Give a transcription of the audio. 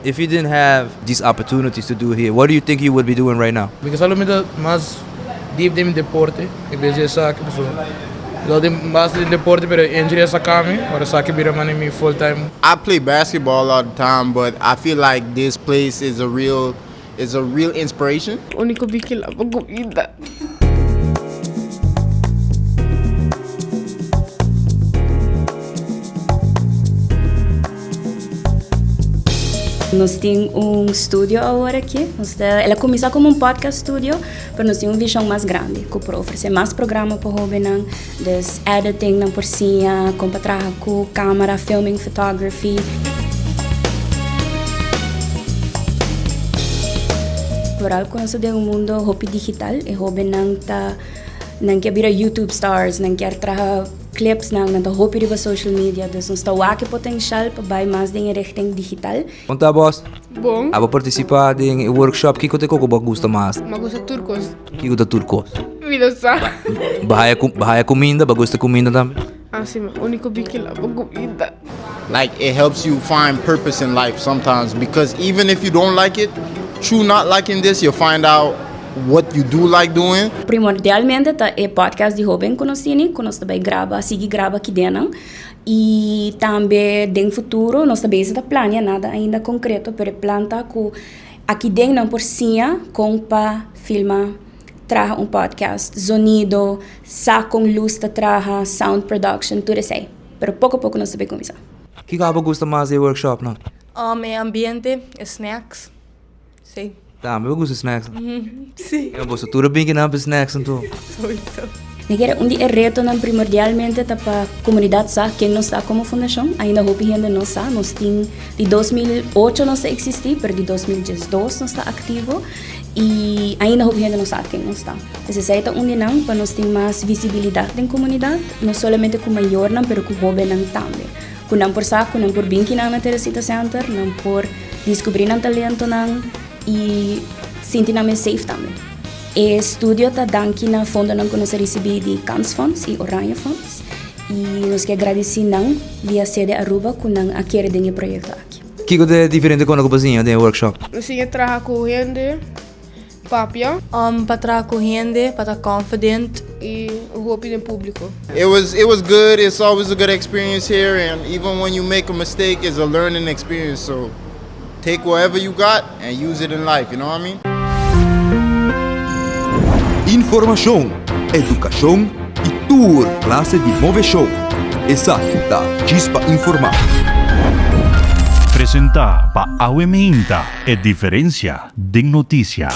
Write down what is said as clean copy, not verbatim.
If you didn't have these opportunities to do here, what do you think you would be doing right now? Mi kisas lo mi ta mas deep den mi deporte en bes di esaki pasobra mi tabata den mas den deporte pero e injury a saca mi, ora esaki bira manera mi full time. I play basketball all the time but I feel like this place is a real is a real inspiration. Unico vigila pa comida. Nos tin un studio awor aki. Nos ta, el a cuminsa como un podcast studio, pero nos tin un vision mas grandi, cu por ofrece mas programa pa hobennan, dus editing nan por siña, con pa traha cu camera, filming, photography. Vooral cu nos ta den un mundo hopi digital, e hobennan ta, nan kier bira YouTube stars, nan kier traha. Clips nan, nan ta hopi riba social media, dus nos ta wak e potencial pa bai mas den e richting digital. Kon ta bos? Bon. Abo participa den e workshop, kiko ta e koko bo a gusta mas? Mi a gusta tur kos. Kiko ta tur kos? Mi no sa. Bo haya bo haya kuminda, bo a gusta kuminda tambe? Ah si, mi uniko bikila pa kuminda. Like it helps you find purpose in life sometimes because even if you don't like it, through not liking this you'll find out what you do like doing. Primordialmente ta e podcast di hoben ku nos tini, ku nos ta bai graba, sigui graba kidennan. I tambe den futuro nos ta bezig ta plania, nada ainda konkreto, pero e plan ta ku akiden nan por siña kon pa filma, traha un podcast, zonido, sa kon lus ta traha, sound production, tur esei. Pero poko poko nos ta bai kuminsá. Kiko abo gusta mas di e workshopnan? E ambiente, e snacks, si. Tambe bo gusta snacks? Si. E boso tur a bin kinan pa snacks anto? Sowieso. Mi kere un di e retonan primordialmente ta pa komunidat sa ken nos ta komo fundashon. Ainda hopi hende no sa. Nos tin di 2008 nos ta eksistí, pero di 2012 nos ta aktivo i ainda hopi hende no sa ken nos ta. Pues esei ta un di nan pa nos tin mas visibilidat den komunidat, no solamente ku mayornan pero ku hóbennan tambe. Ku nan por sa ku nan por bin kinan na Teresita Center, nan por diskubrí nan talentonan i sinti nan mes safe tambe. E studio ta danki na fondonan ku nos a risibí di Kansfonds i Oranje Fonds i nos ke gradisí nan via Sede Aruba ku nan a kere den e proyekto aki. Kiko ta e diferente kona ku bo siña den e workshop? Mi siña traha ku hende. Papia. Pa traha ku hende, pa ta confident. I hopi den publico. It was it was good, it's always a good experience here and even when you make a mistake it's a learning experience so take whatever you got and use it in life, you know what I mean? Informashon, edukashon i tur klase di moveshon. Esaki ta Djis pa Informá. Presentá pa Awe Meinta, e diferensia den notisia.